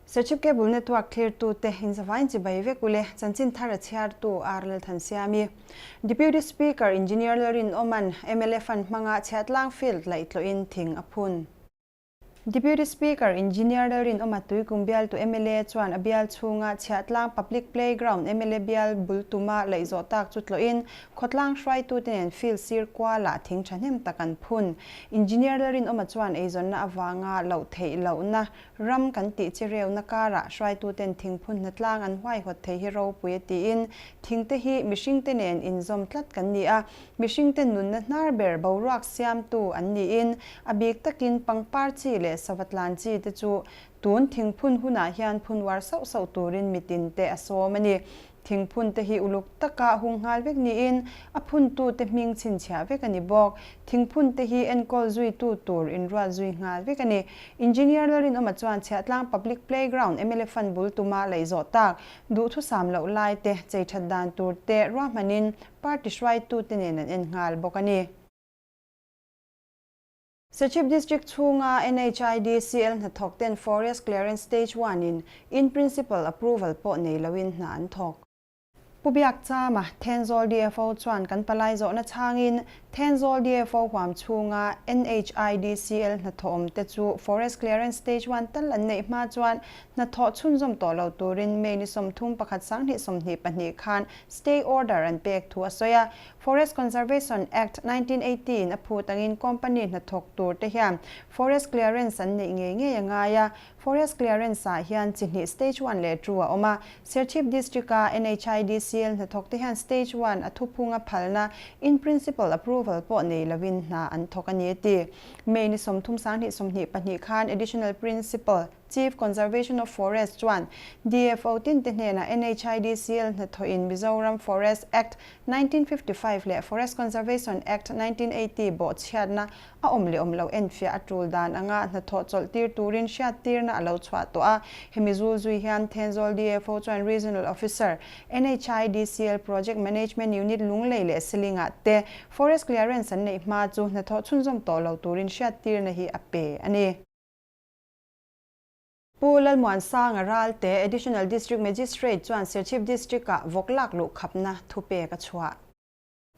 Serchhip Cable Network thlirtute inzavain chibai vek ule chanchin thar a chhiartu R Lalthansiami. Deputy Speaker Engineer Lalrinawma'n mla fund hmanga chhiatlang field laih tlawhin thing a phun. Deputy Speaker Engineer Lalrinawma Tuikum bialtu mla chuan a bial chhunga Chhiahtlang Public Playground mla bial bul tuma laih zawh tak chu tlawhin khawtlang hruaitute nen field sir kualah thing thahnem tak an phun. Engineer Lalrinawma chuan eizawnna avanga loh theih lohna ram kan tih chi reuna karah hruaituten thingphun hnatlang an huaihawt thei hi ropui a tiin thingte hi mihringte nen inzawm tlat kan ni a, Mihringte nunna hnar ber boruak siamtu an niin a bik takin pangpar chi leh sava tlan chi te chu tun thingphun hunah hian phun uar sauh sauh turin mitin te a sawm a ni. Thingphun te hi uluk taka hung nghal vek niin a phuntu te hming chhinchhiah vek a ni bawk. Thingphun te hi enkawl zuitu tur inruat zui nghal vek a ni. Engineer Lalrinawma chuan Chhiahtlang Public Playground mla Fund bul tuma laih zawh tak duhthusam loh lai te chei that dan tur te ruahmanin Party hruaitute nen an en nghal bawk a ni. Serchhip District chhunga NHIDCL hnathawk ten Forest Clearance Stage One in in principle approval pawh nei loin hna an thawk. Pu Biakchama, Thenzawl DFO chuan kan palai zawhna chhangin Thenzawl DFO huam chhunga NHIDCL hnathawh awmte chu Forest Clearance Stage One tal an neih hma chuan hnathawh chhunzawm tawh lo turin May ni 31 2022 khan Stay order an pek thu a sawi a. Forest Conservation Act 1980 in a phut angin company hnathawk tur te hian forest clearance an neih ngei ngei a ngai a. Forest clearance ah hian chi hnih stage one leh two a awm a. Serchhip District a NHIDCL hnathawk te hian stage one a thuphunga phalna in principle approval pawh nei lovin hna an thawk a ni a ti. May ni 30 20 22 khan Additional Principal Chief Conservation of Forest chuan DFO tinte hnenah NHIDCL hnathawhin Mizoram Forest Act 1955 leh Forest Conservation Act 1980 bawhchhiatna a awm leh awm loh enfiah a tul dan anga hnathawh chawlh tir turin hriattirna a lo chhuah tawh a. Hemi zul zui hian Thenzawl DFO chuan Regional Officer, NHIDCL Project Management Unit Lunglei leh Silingah te Forest Clearance an neih hma chu hnathawh chhunzawm tawh lo turin hriattirna hi a pe a ni. Pu Lalmuansanga Ralte, Additional District Magistrate chuan Serchhip District-ah vawk lak luh khapna thupek a chhuah.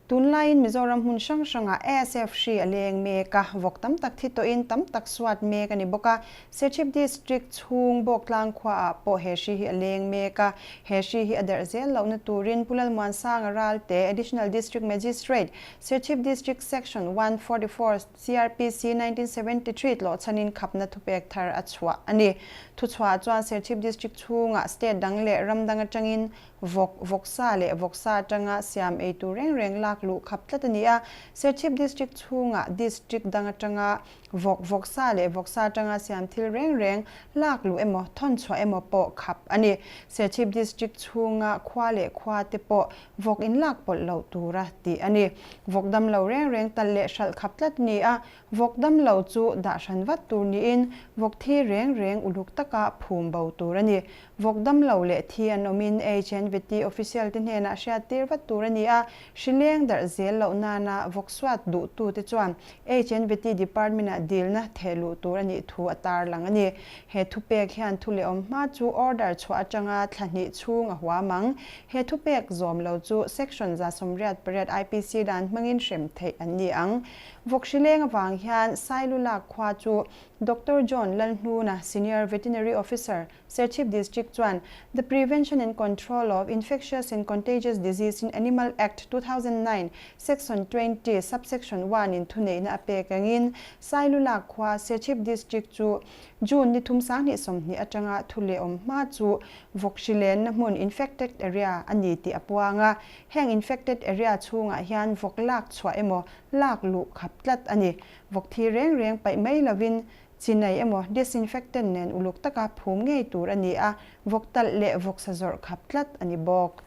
Tunlaiin Mizoram hmun hrang hrangah ASF hri a leng mek a, vawk tam tak thi tawhin tam tak suat mek a ni bawk a. Serchhip District chhung Bawktlang khuaah pawh he hri hi a leng mek a, he hri hi a derh zel lohna turin Pu Lalmuansanga Ralte, Additional District Magistrate, Serchhip District Section 144, CRPC 1973 tlawhchhanin khapna thupek thar a chhuah a ni. Thuchhuah chuan Serchhip District chhungah state dang leh ram dang atangin vawk, vawksa leh vawksa atanga siam ei tur reng reng lak luh khap tlat a ni a. Serchhip District chhungah district dang atanga vawk, vawksa leh vawksa atanga siam thil reng reng lak luh emaw, thawn chhuah emaw pawh khap a ni. Serchhip District chhunga khua leh khua te pawh Vawk in lak pawlh loh tura tih a ni. Vawk dam lo reng reng talh leh hralh khap tlat ni a, vawk dam lo chu dah hran vat tur niin vawk thi reng reng uluk taka phum bo tur a ni. Vawk dam lo leh thi an awmin HNVT official te hnenah hriat tir vat tur a ni a, hri leng darh zel loh nana vawk suat duhtute chuan HNVT department-ah dilna theh luh tur a nih thu a tarlang a ni. He thupek hian thu leh awm hma chu order chhuah atanga thla hnih chhung a huam ang. He thupek zawm lo chu Section 188 IPC dan hmangin hrem theih an ni ang. Vawkhrileng avang hian Sailulak khua chu Doctor John Lalhnuna, Senior Veterinary Officer, Serchhip District chuan The Prevention and Control of Infectious and Contagious Disease in Animal Act 2009, Section 20, Subsection 1 in thuneihna a pek angin Sailulak khua Serchhip District chu June ni thum 2020 atanga thu leh awm hma chu vawk hri lenna hmun infected area a ni tih a puang a. Heng infected area chhungah hian vawk lak chhuah emaw lak luh khap tlat a ni. Vawk thi reng reng paih mai lovin chi nei emaw disinfectant nen uluk taka phum ngei tur a ni a, vawk talh leh vawk sa zawrh khap tlat a ni bawk.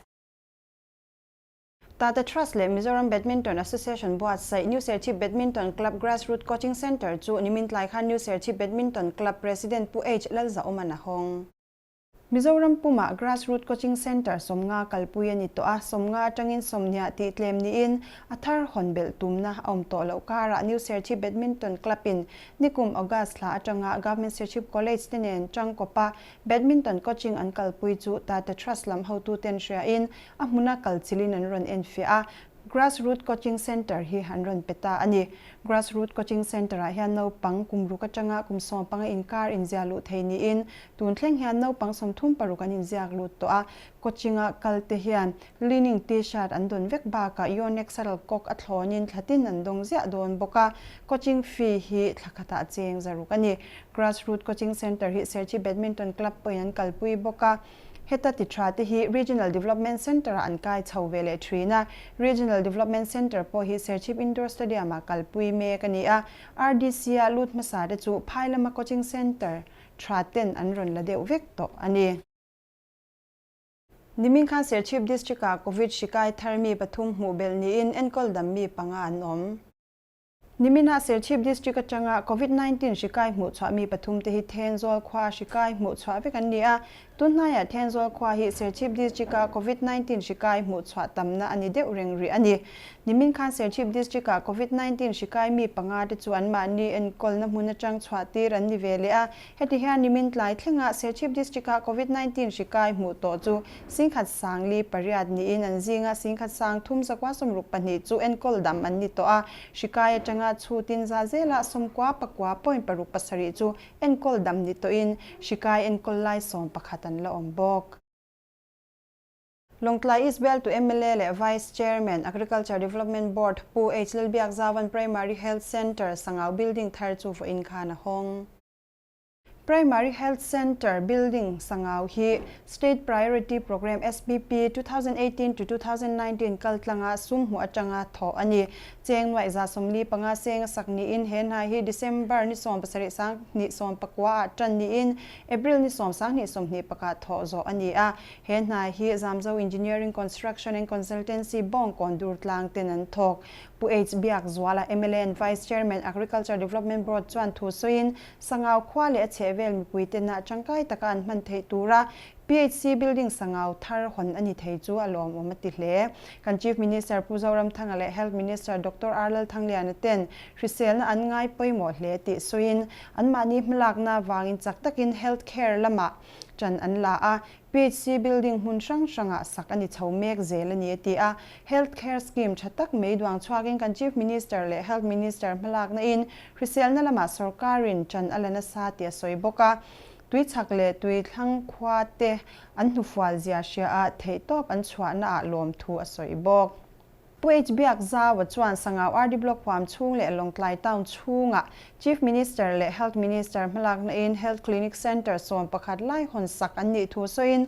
Tata Trust leh Mizoram Badminton Association buatsaih New Serchhip Badminton Club Grassroot Coaching Centre chu nimin tlai khan New Serchhip Badminton Club President Pu H Lalzaawman a hawng. Mizoram pumah Grassroot Coaching Centre 50 kalpui a ni tawh a, 50 atangin 20 tih tlem niin a thar hawn belh tumna a awm tawh loh karah New Serchhip Badminton Club-in nikum August thla atanga Government Serchhip College te nen tangkawpa Badminton coaching an kalpui chu Tata Trust lam hotuten hriain a hmuna kalchilhin an rawn enfiah a, Grassroot Coaching Centre hi an rawn pe ta a ni. Grassroot Coaching Centre-ah hian naupang kum ruk atanga kum 15 inkar inziah luh thei niin tun thleng hian naupang 36 an inziak lut tawh a. Coaching-a kalte hian Li-Ning T-shirt an dawn vek bakah Yonex saddle cock a thlawnin thla tin an dawng ziah dawn bawk a. Coaching fee hi thla khatah cheng 600 a ni. Grassroot Coaching Centre hi Serchhip Badminton Club pawhin an kalpui bawk a. Heta ti tha te hi Regional Development Centre-ah an kai chho ve leh thin a. Regional Development Centre pawh hi Serchhip Indoor Stadium-ah kalpui mek a ni a. RDC-a lut hmasa te chu phai lama coaching centre tha ten an rawn la deuh vek tawh a ni. Nimin khan Serchhip District-ah Covid hri kai thar mi pathum hmuh belh niin enkawl dam mi panga an awm. Niminah Serchhip District atanga Covid 19 hri kai hmuh chhuah mi pathum te hi Thenzawl khua hri kai hmuh chhuah vek an ni a. Tunhnaiah Thenzawl khua hi Serchhip District-a Covid 19 hri kai hmuh chhuah tamna a ni deuh reng rih a ni. Nimin khan Serchhip District-ah Covid 19 hri kai mi panga te chu anmahni enkawlna hmun atang chhuah tir an ni ve leh a. Heti hian nimin tlai thlengah Serchhip District-a Covid 19 hri kai hmuh tawh chu 1048 niin an zinga 1362 chu enkawl dam an ni tawh a, hri kai atanga chhutin za zela 99.67 chu enkawl dam ni tawhin hri kai enkawl lai 11 an la awm bawk. Lawngtlai East Bialtu mla leh Vice Chairman, Agriculture Development Board Pu H Lalbiakzauvan Primary Health Centre Sangau Building thar chu vawiin khan a hawng. Primary Health Centre building Sangau hi State Priority Programme, SPP, 2018 to 2019 kaltlanga sum hmuh atanga thawh a ni. Cheng nuaih 45 seng a sak niin he hna hi December ni 17 2019 ah tan niin April ni 10 2021 thawh zawh a ni a. He hna hi Zamzo Engineering Construction and Consultancy Bawngkawn Durtlang ten an thawk. Pu H Biakzuala, mla and Vice Chairman, Agriculture Development Board chuan thu sawiin Sangau khua leh a chhehvel mipuitena tangkai taka an hman theih tura PHC building Sangau thar hawn a ni thei chu a lawmawm a ti hle. Kan Chief Minister Pu Zoramthanga leh Health Minister Doctor R Lalthangliana ten hriselna an ngai pawimawh hle tih sawiin anmahni hmalakna vangin chak takin health care lamah ṭan an la a, PHC building hmun hrang hrangah sak a ni chho mek zel a ni a ti a. Health Care Scheme tha tak mai duang chhuakin kan Chief Minister leh Health Minister hmalakna in hriselna lamah sorkarin ṭan a la nasa tih a sawi bawk a. Tui chhak leh tui thlang khua te an hnufual zia hria a, theihtawp an chhuahna ah lawmthu a sawi bawk. Pu H Biakzaua chuan Sangau RD Block huam chhung leh Lawngtlai Town chhungah Chief Minister leh Health Minister hmalakna in Health Clinic Centre 11 lai hawn sak an nih thu sawiin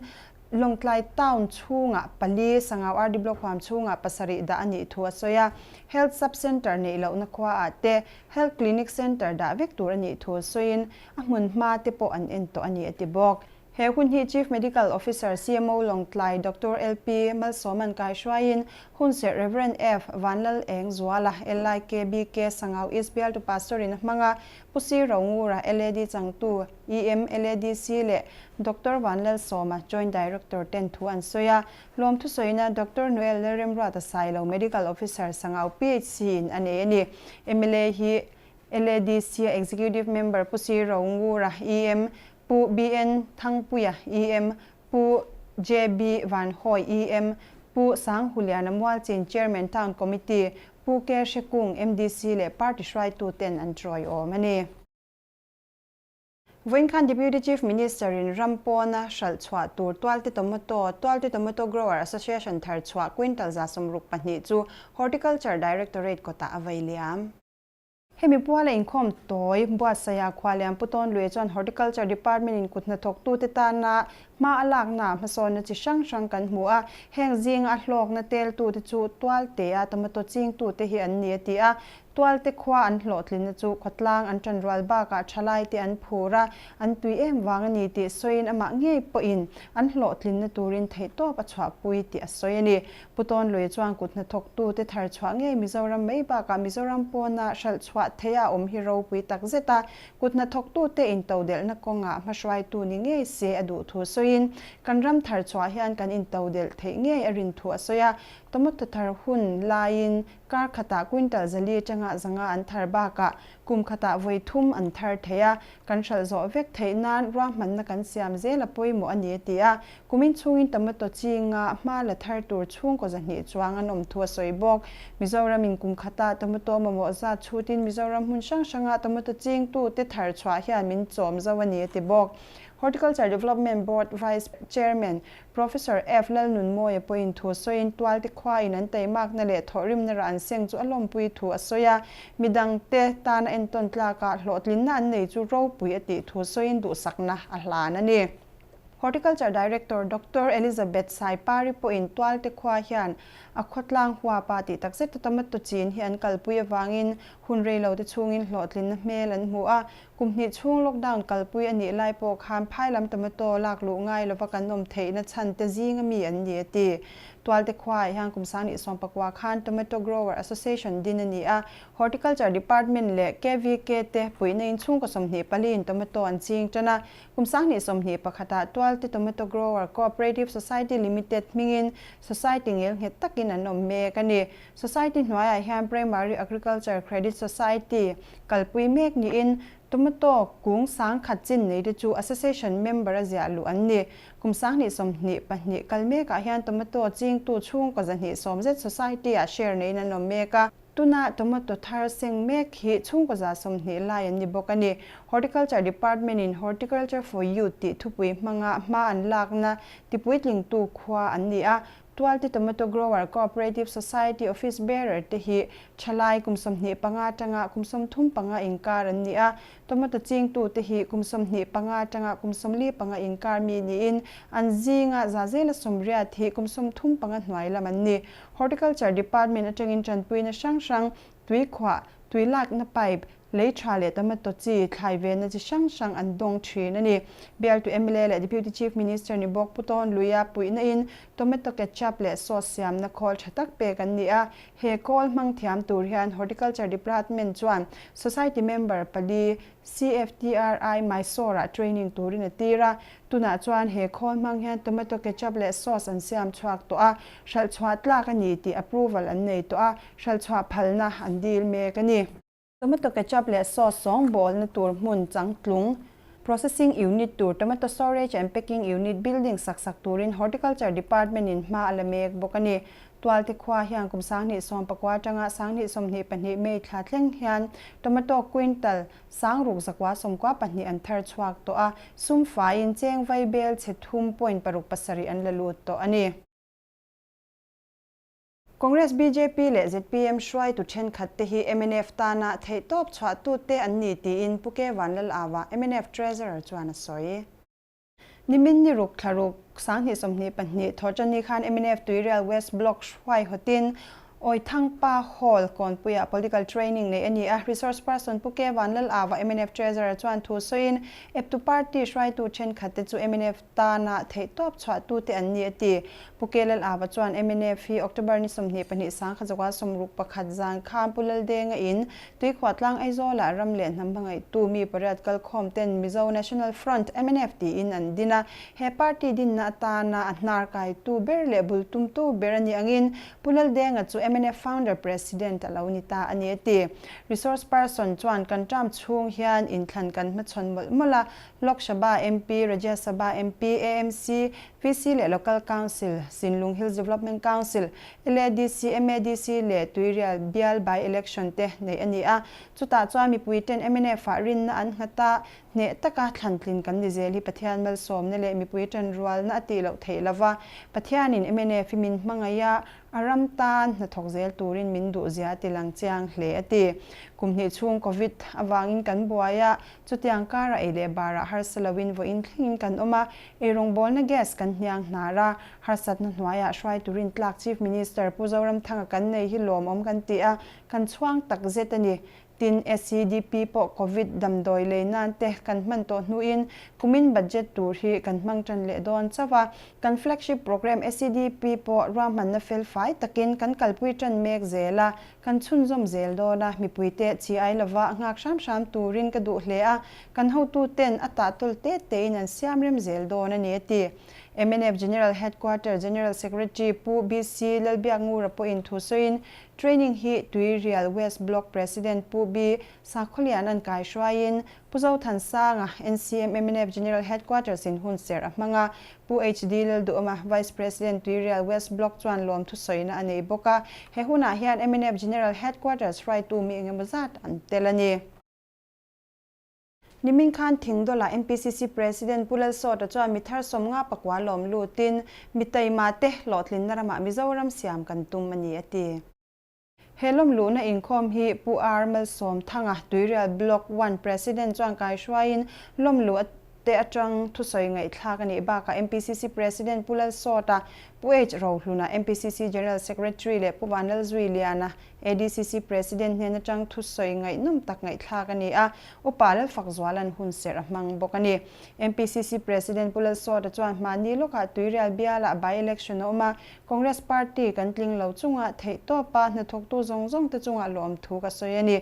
Lawngtlai Town chhungah pali, Sangau RD Block huam chhungah pasarih dah a nih thu a sawi a. Health Sub Centre neih lohna khuaah te Health Clinic Centre dah vek tur a nih thu sawiin a hmun hma te pawh an en tawh a ni a ti bawk. He hun hi Chief Medical Officer, CMO, Lawngtlai, Doctor LP Malsawman kaihruaiin hunserh Rev. F Vanlal Eng Zuala, LIKBK, Sangau East Bialtu Pastor in a hmang a, Pu C Rongura, LAD changtu, EM, LADC leh Doctor Vanlalsawma, Joint Director ten thu an sawi a. Lawm thusawina Doctor Noel Lalremruata Sailo, Medical Officer, Sangau PHC in a nei a ni. Mla hi LADC a Executive Member Pu C Rongura, EM, Pu BN Thangpuia, EM, Pu JB Vanhawi, EM, Pu Sanghuliana Mualchin, Chairman Town Committee, Pu K Hrekung, MDC leh party hruaituten an tawiawm a ni. Vawiin khan Deputy Chief Minister in ram pawna hralh chhuah tur Tualte Tomato, Tualte Tomato Grower Association thar chhuah quintal 62 chu Horticulture Directorate kawtah a vei liam. Hemi puala inkhawm tawi buatsaia Khualian Pu Tawnluia chuan Horticulture Department in kut hnathawktute tana hma a lakna hmasawnna chi hrang hrang kan hmu a, heng zinga a hlawkna teltute chu Tualtea tomato chingtute hi an ni a ti a. Tualte khua an hlawhtlinna chu khawtlang an ṭanrual bakah ṭhalaite an phur a, an tui em vang a ni tih sawiin amah ngei pawhin an hlawhtlinna turin theihtawp a chhuahpui tih a sawi a ni. Pu Tawnluia chuan kut hnathawktute thar chhuah ngei Mizoram mai bakah Mizoram pawna hralh chhuah theih a awm hi ropui tak zet a, kut hnathawktute intodelhna kawngah hmahruaitu ni ngei se a duh thu sawiin. sawiin, kan ram thar chhuah hian kan intodelh theih ngei a rin thu a sawi a. Tomato thar hun laiin kar khatah quintal 400 atanga 500 an thar bakah kum khatah vawi thum an thar thei a, kan hralh zawh vek theih nan ruahmanna kan siam zel a pawimawh a ni a ti a. Kumin chhungin tomato chi nga hma la thar tur chhungkaw 200 chuang an awm thu a sawi bawk. Mizoramin kum khata tomato mamawh zat chhutin Mizoram hmun hrang hranga tomato chingtute thar chhuah hian min chawm zo a ni a ti bawk. Horticulture Development Board Vice Chairman Professor F. Lalnunmawia pawhin thu sawiin Tualte khuain an teimakna leh thawhrimna rah an seng chu a lawmpui thu a sawi a, midangte tana entawn tlakah hlawhtlinna an nei chu ropui a tih thu sawiin duhsakna a hlan a ni. Horticulture Director Doctor Elizabeth Saipari pawhin Tualte khua hian a khawtlang huapa tih takzet a tomato chin hi an kalpui avangin hun reilote chhungin hlawhtlinna hmel an hmu a, Kum hnih chhung lockdown kalpui a nih lai pawh khan phai lam tomato lak luh ngai lova kan awm theihna chhan te zinga mi an ni a ti. Tualte khuaah hian kum 2019 khan Tomato Grower Association din a ni a, Horticulture Department leh KVK te puihna in chhungkaw 24 in tomato an ching tan a. Kum 2021 ah Tualte Tomato Grower Cooperative Society Limited hmingin society ngel nghet takin an awm mek a ni. Society hnuaiah hian Primary Agriculture Credit Society kalpui mek niin tomato kung 10,000 chin nei te chu association member a ziah luh an ni. Kum 2022 kal mekah hian tomato chingtu chhungkaw 210 zet society-ah share neiin an awm mek a. Tuna tomato thar seng mek hi chhungkaw 20 lai an ni bawk a ni. Horticulture Department-in Horticulture for Youth tih thupui hmanga hma an lakna tipuitlingtu khua an ni a. Tualte Tomato Grower Cooperative Society Office Bearer te hi thalai kum 25 atanga kum 35 inkar an ni a, tomato chingtu te hi kum 25 atanga kum 45 inkar mi niin an zinga za zela 80 hi kum 35 hnuai lam an ni. Horticulture Department atangin tanpuina hrang hrang, tuikhuah, tuilakna pipe, Lei tha leh tomato chi, thlai venna chi hrang hrang an dawng thin a ni. Bialtu mla leh Deputy Chief Minister ni bawk Pu Tawn Luia puihna in tomato ketchup leh sauce siamna khawl tha tak pek an ni a. He khawl hmang thiam tur hian Horticulture Department chuan Society member pali CFTRI Mysore-ah training turin a tir a. Tunah chuan he khawl hmang hian tomato ketchup leh sauce an siam chhuak tawh a, hralh chhuah tlak a ni tih approval an nei tawh a, hralh chhuah phalna an dil mek a ni. Tomato ketchup leh sauce sawngbawlna tur hmun changtlung, Processing Unit tur Tomato Storage and Packing Unit building sak sak turin Horticulture Department in hma a la mek bawk a ni. Tualte khua hian kum 2019 atanga 2022 May thla thleng hian tomato quintal 6992 an thar chhuak tawh a, sum faiin cheng vaibel chhe thum point paruk pasarih an la lut tawh a ni. Congress, bjp leh zpm hruaitu thenkhat te hi mnf tana theihtawp chhuahtute an ni tiin Pu K Vanlal-Ava, mnf Treasurer chuan a sawi. Nimin ni ruk thla ruk 2022 Thawhṭanni khan mnf Tuirial West Block hruaihawtin Awithangpa Hall Kawnpuiah Political Training neih a ni a, Resource Person Pu K Vanlal-Ava, mnf Treasurer chuan thu sawiin eptu party hruaitu thenkhat te chu mnf tana theihtawp chhuahtute an ni a ti. Pu Kelal Ava chuan mnf hi October ni 22 1961 zan khan Pu Laldenga in Tuikhuahtlang Aizawlah ram leh hnam hmangaihtu mi pariat kalkhawm ten Mizo National Front, mnf, tiin an din a. He party dinna atana a hnar kaitu ber leh bul tumtu ber a nih angin Pu Laldenga chu mnf founder president a lo ni ta a ni a ti. Resource person chuan kan term chhung hian inthlan kan hmachhawn mawlh mawlh a, Lok Sabha MP, Rajya Sabha MP, AMC, VC leh Local Council, Sinlung Hills Development Council, LADC, MADC leh Tuirial bial by-election te neih a ni a. Chutah chuan mipui ten MNF-ah rinna an nghat a, hneh taka thlantlin kan ni zel hi Pathian malsawmna leh mipui tanrualna a tih loh theih lova, Pathianin MNF hi min hmangaih a, A ram tan hnathawk zel turin min duh zia a ti lang chiang hle a ti. Kum hnih chhung Covid avangin kan buai a, chutiang karah ei leh barah harsa loin vawiin thlengin kan awm a, eirawngbawlna gas kan hniang hnar a, harsatna hnuaiah hruai turin tlak Chief Minister Pu Zoramthanga kan nei hi lawmawm kan ti a, kan chhuang tak zet a ni. Tin, SEDP pawh Covid damdawi lei nan te kan hman tawh hnuin kumin budget tur hi kan hmang tan leh dawn chauh a. Kan flagship programme SEDP pawh ruahmanna fel fai takin kan kalpui tan mek zel a, kan chhunzawm zel dawn a, mipuite chi ai lova nghak hram hram turin ka duh hle a, kan hotuten a tahtawl te tein an siam rem zel dawn a ni, a ti. Mnf General Headquarter General Secretary Pu BC Lalbiakngura pawhin thu sawiin Training hi Tuirial West Block President Pu B. Sakhawliana'n kaihruaiin Pu Zothansanga, NCM mnf General Headquarters in hunserh a hmang a, Pu HD Lalduhawma, Vice President Tuirial West Block chuan lawmthu sawina a nei bawk a. He hunah hian mnf General Headquarters hruaitu mi engemaw zat an tel a ni. Nimin khan Thingdawla MPCC President Pu Lalsawta chuan mi thar 59 lawm lutin mi taima te hlawhtlinna ramah Mizoram siam kan tum a ni a ti. He lawmluhna inkhawm hi Pu R Malsawmthanga Tuirial Block One President chuan kaihruaiin lawmluh a te atang thusawi ngaihthlak a nih bakah MPCC President Pu Lalsawta, Pu H Rohluna, MPCC General Secretary leh Pu Vanlalzuiliana, ADCC President hnen atang thusawi ngaihnawm tak ngaihthlak a ni a, Upa Lalfakzuala'n hun serh a hmang bawk a ni. MPCC President Pu Lalsawta chuan hmahni lawkah Tuirial bialah by-election a awm a, Congress Party kan tling lo chunga theihtawpa hnathawktu zawng zawng te chungah lawmthu ka sawi a ni.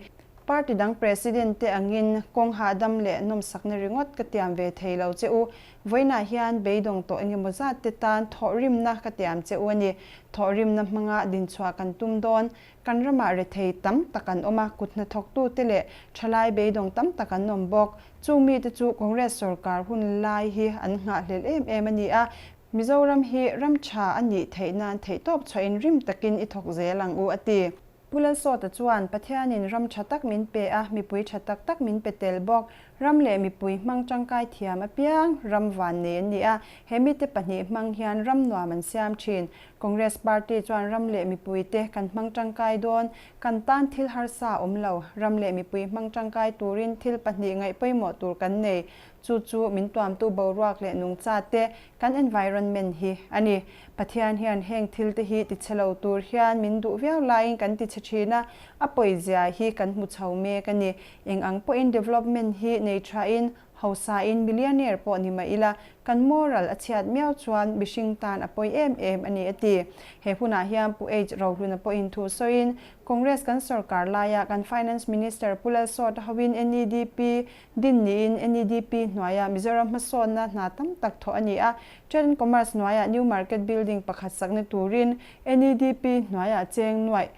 Party dang President te angin kawng hahdam leh nawmsakna ringawt ka tiam ve thei lo che u. Vawiinah hian beidawng tawh engemaw zat te tan thawhrimna ka tiam che u a ni. Thawhrimna hmanga dinchhuah kan tum dawn. Kan ramah rethei tam tak an awm a, kut hnathawktute leh thalai beidawng tam tak an awm bawk. Chung mite chu Congress sorkar hun lai hi an nghahhlelh em em a ni a. Mizoram hi ram tha a nih theih nan theihtawp chhuahin rim takin i thawk zel ang u, a ti. Pu Lalsawta chuan, Pathianin ram tha tak min pe a, mipui tha tak tak min pe tel bawk. Ram leh mipui hmang tangkai thiam apiang ram van nei an ni a, he mite pahnih hmang hian ram nuam an siam thin. Congress Party chuan ram leh mipuite kan hmang tangkai dawn, kan tan thil harsa a awm lo. Ram leh mipui hmang tangkai turin thil pahnih ngaih pawimawh tur kan nei. Chu chu min tuamtu boruak leh nungcha te, kan environment hi a ni. Pathian hian heng thil te hi tichhe lo tur hian min duh viau laiin kan tichhe thin a, a pawizia hi kan hmu chho mek a ni. Eng ang pawhin development hi nei thain, hausain millionaire pawh ni mah ila, kan moral a chhiat miau chuan mihring tan a pawi em em a ni a ti. He hunah hian Pu H Rohluna pawhin thu sawiin, Congress kan sorkar laia kan Finance Minister Pu Lalsawta hoin NEDP Din niin NEDP hnuaia Mizoram hmasawnna hna tam tak thawh a ni a, Trade and Commerce hnuaia New Market Building pakhat sakna turin NEDP hnuaia cheng nuaih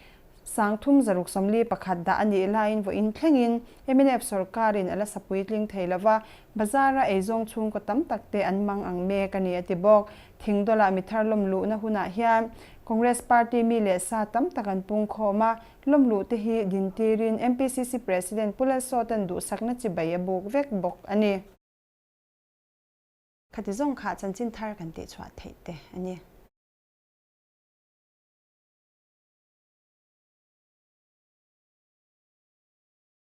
3641 dah a nih laiin vawiin thlengin mnf sorkarin a la sa puitling thei lova, bazara eizawng chhungkaw tam tak te an mang ang mek a ni a ti bawk. Thingdawlah mithar lawm luhna hunah hian Congress Party mi leh sa tam tak an pungkhawm a, Lawmluh te hi dintirin MPCC President Pu Lalsawta'n duhsakna chibai a buk vek bawk a ni. Khati zawng kha chanchin thar kan tihchhuah theih te a ni.